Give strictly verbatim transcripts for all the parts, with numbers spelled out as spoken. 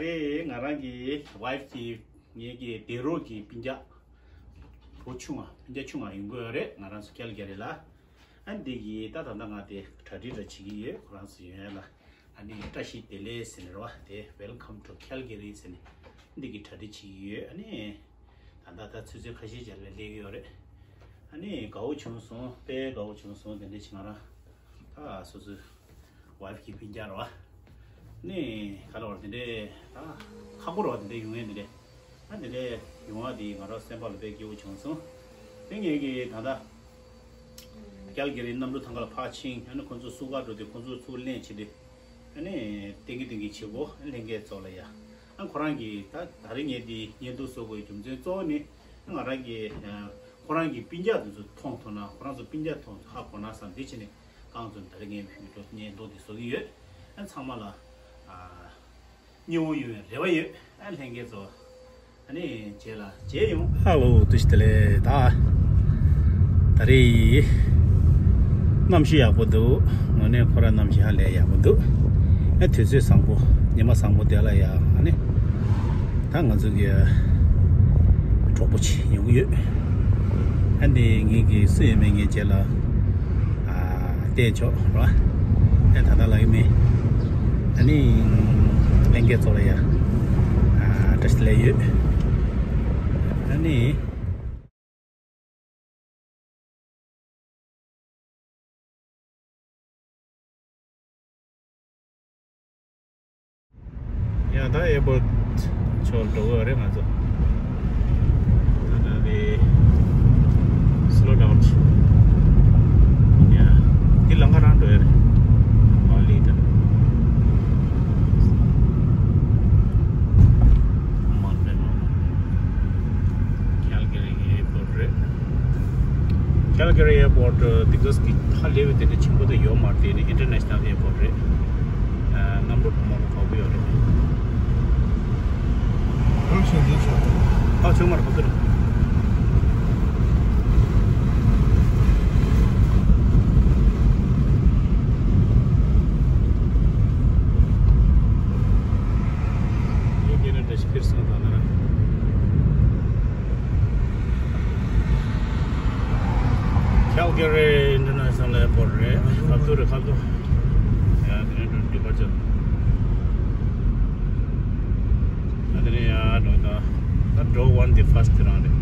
དེ་ང་རང་གི་ཝའིཕ་གི་ངེད་ཀྱི་དེ་རོགས་ཀྱི་སྤུན་ཀྱག་བུ་ཆུང་བ་སྤུན་ཀྱག་ཆུང་བ་ཡོང་གི་ཡོད་རེད། ང་རང་ཚོ་ཀལ་གྷི་རི་ལ། ཨ་འདི་གི་ད་ད་ལྟ་ང་དེ་གྲ་སྒྲིག་འདྲ་བྱེད་ཀྱི་ཡོད། ཁོ་རང་ཚོ་ཡོང་ཡ་ལ། ཨ་ནི་བཀྲ་ཤིས་བདེ་ལེགས་ཟེར་ནས་རེད་བ། དེ་Welcome to Calgary ཟེར་ནས་འདི་གི་གྲ་སྒྲིག་བྱེད་ཀྱི་ཡོད། ཨ་ནི་ད་ལྟ་ད་ཚོད་ཚོད་ཁ་ཤས་ཅིག་ལ་སླེབས་ཀྱི་ཡོད་རེད། ཨ་ནི་དགའ་བོ་བྱུང་སོང་། དཔེ་དགའ་བོ་བྱུང་སོང་། དེ་འདྲ་ཅིག་ང་རང་ད་སོ་སོའི་ཝའིཕ་གི་སྤུན་ཀྱག་རེད་བ། ནི་ག་ལ་བར་དེ་འདྲའི་ད་ཁག་པོ་རེད་བ། དེ་འདྲའི་ཡོང་ཡས་དེ་འདྲའི། ཨ་དེ་འདྲའི་ཡོང་བ་དེ་ང་རང་སེམས་པ་ལ་དཔེ་སྐྱིད་པོ་བྱུང་སོང་། དེ་ངེད་ཀྱི་ད་ལྟ་ཀལ་གྷི་རི་གནམ་གྲུ་ཐང་ག་ལ་ཕར་ཕྱིན། ཨ་ནི་ཁོང་ཚོ་བསུ་ག་འགྲོ་དུས་ཁོང་ཚོ་ཚུར་ལེན་བྱེད་དུས། ཨ་ནི་ཏིང་གི་ཏིང་གི་བྱེད་སྒོ་ལྷན་རྒྱས་ཚོ་ལ་ཡ། ཨ་ཁོ་རང་གིས་ད་ད་རེས་ངས་འདི་བརྙན་ཐུང་བཟོ་དགོས་རྒྱུ་མཚན་གཙོ་བོ་ནི། ང་རང་གིས་ཁོ་རང་གི་སྤུན་ཀྱག་དེ་ཚོ་མཐོང་ཐུབ་ན། ཁོ་རང་ཚོ་སྤུན་ཀྱག་མཐོང་ཧ་གོ་ན་བསམ། འདི་བྱས་ནས་རྐང་བཙུགས་ད་རེས་ངས་བརྙན་ཐུང་དེ་བཟོ་གི་ཡོད། ཨ་ཚང་མ་ལ་ཨ་མཉེས་པོ་ཡོང་བའི་རེ་བ་ཡོད། ཨ་ལྷན་རྒྱས་ཚོ། ཨ་ནི་རྗེས་ལ་མཇལ་ཡོང་། ཧ་ལོ། བཀྲ་ཤིས་བདེ་ལེགས། ད་ད་རེས་གནམ་གཤིས་ཡག་པོ་འདུག་དངོས་གནས་ཁོ་རང་གནམ་གཤིས་ཧ་ལས་ཡག་པོ་འདུག་ཨ་དུས་ཚོད་བཟང་པོ། ཉི་མ་བཟང་པོ་དེ་ལ་ཡ། ཨ་ནི་ད་ང་ཚོ་གི་གྲོགས་པོ་ཅིག་ཡོང་གི་ཡོད། ཨ་ནི་ངེད་ཀྱི་སུ་ཡོད་མེད་ངས་རྗེས་ལ་ཨ་བལྟས་ཆོག་ར། ཨ་ད་ལྟ་ལ་ཡོད་མེད། ཨ་ནི་ལྷན་རྒྱས་ཚོ་ལ་ཡ་ཨ་བཀྲ་ཤིས་བདེ་ལེགས་ཡོད། ཨ་ནི། ཡ་ད་ཨེར་པོར་ཊི་ཕྱོགས་འགྲོ་གི་ཡོད་རེད་ང་ཚོ། ད་ད་དེ་སི་ལོ་ཌའོན་བྱེད། ཡ་འདི་ལམ་ཁ་རང་འགྲོ་ཡ་རེད། ཨོ་ལི་ད། མ་རེད་མ། ཀལ་གྷི་རི་གི་ཨེར་པོར་ཊི་རེད། ཀལ་གྷི་རི་ཨེར་པོར་ཊི་འདི་ག་གི་ཧ་ལས་པའི་དེ་འདྲ་ཆེན་པོ་དེ་ཡོད་མ་རེད། དེ་ནི་ཨིན་ཊར་ནེ་ཤ་ནལ་ཨེར་པོར་ཊི་རེད། ཨ་གནམ་གྲུ་བར་མ་ལ་གོ་གི་ཡོད་རེད། ཨ་ཆུང་མ་རེད། ཁ་ཐུག་རེད། ཡོད་དེ་ནི་འདྲ་ཞིག་ཕེབས་སོང་ད་ན། ཀལ་གྷི་རི་ཨིན་ཊར་ནེ་ཤ་ནལ་ཨེར་པོར་ཊི་རེད། ཁ་ཐུག་རེད་ཁ་ཐུག་ཡ་དེ་ནས་འགྲོ་ཌི་པར་ཅར། ད་དེ་ནས་ཡ་འགྲོ་ད། ད་འགྲོ་ཝན་དེ་ཕར་སི་ཊི་རང་རེད།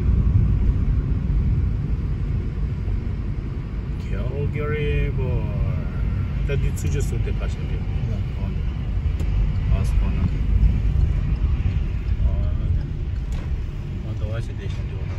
ཀལ་གྷི་རི་པོར་ཊི། ད་འདི་ཚུར་ཕྱོགས་སུ་དེ་ཕར་ཕྱིན་རེད། ཝན་དེ་ཕར་སི་ཊི་ཁོ་ན། ཝན་དེ་ཝན་ཞིག་དེ་ཤིན་ཏུ་ཝན་ད།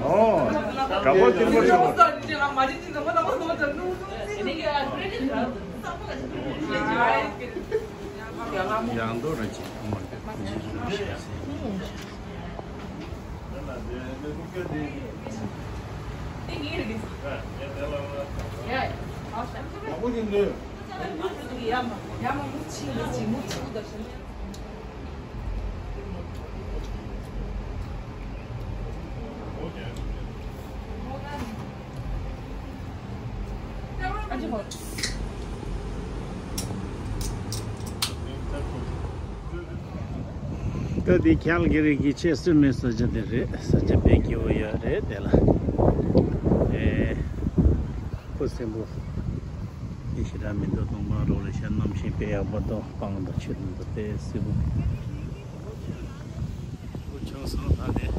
ཨོ། དྲག་པོ་ཐིལ་མོ་ཆུ་བོ། ཡང་དོ་ར་ཅིག་མ་ད་འདི་ཁལ་གྷི་རི་གི་ཆེས་སྲིད་མོད་ས་ཆ་དེ་རེད། ས་ཆ་དཔེ་སྐྱིད་པོ་ཡོད་རེད་དེ་ལ། ཨེ། ཁུ་སིམ་པོ། དེ་ཞེ་དྲག་མི་འདུག་སྟོང་པ་རོགས་ལ་ཤ་གནམ་གཤིས་དཔེ་ཡག་པོ་འདུག་སྤང་དང་ཆུ་དང་དཔེ་སྲིད་པོ། ཁུ་ཆུང་སོང་ད་དེ།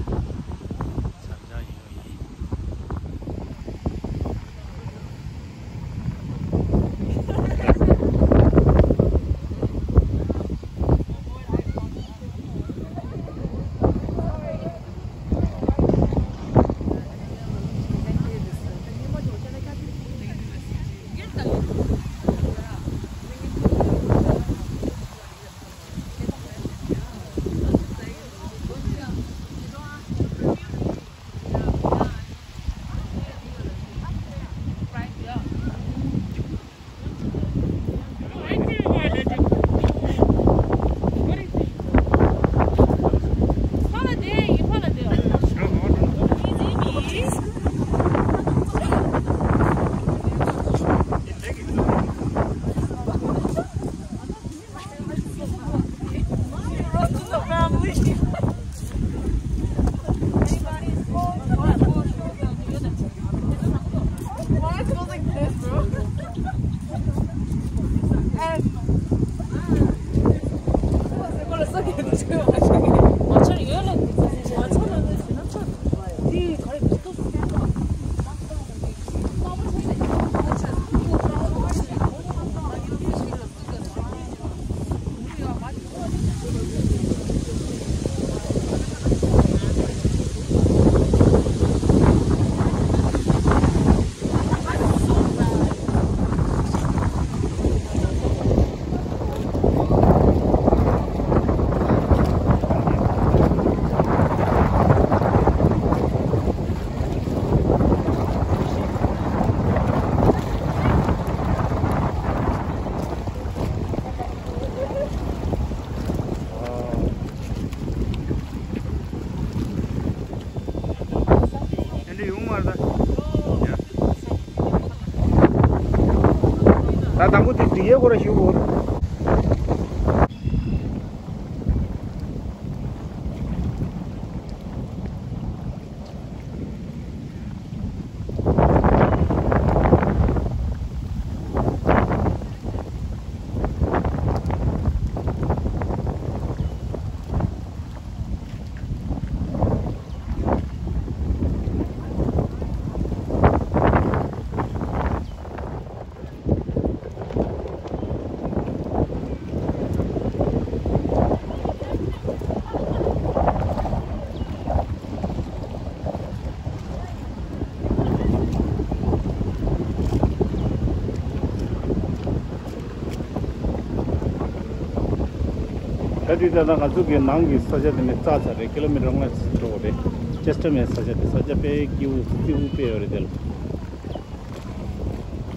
ད་དང་པོ་དེ་འདི་གའི་སྐོར་ཞུ་དགོས། ད་དེ་ད་ལྟ་ང་ཚོ་གི་ནང་གི་ས་ཆ་དེ་ནས་རྩ་ཚ་རེད། ཀི་ལོ་མི་ཊར་ལྔ་འགྲོ་དགོས་རེད། ཅེས་ཊ་མེད་ས་ཆ་དེ། ས་ཆ་དཔེ་སྐྱིད་པོ་སྐྱིད་པོ་དཔེ་ཡོད་རེད་དེ་ལ།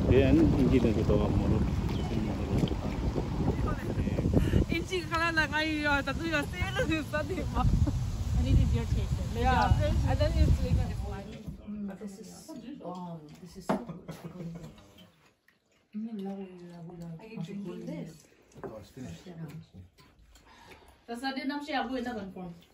དེ་ཨ་ནི་ཨིན་ཇི་ནས་འགྲོ་དོ་བ་མོ་ལོ། ཨིན་ཇི་ཁ་ལ་ལ་ང་ཡི་ཡ་ད་དུ་ཡ་སེ་ལ་ནི་ས་དེ་མ། And it is your taste. Yeah, and then it's like a fine. Mm, this is bomb. This is so good. Are you drinking this? ད་ས་དེ་གནམ་གཤིས་ཡག་པོ་ཡོད་ན་གང་གོང་།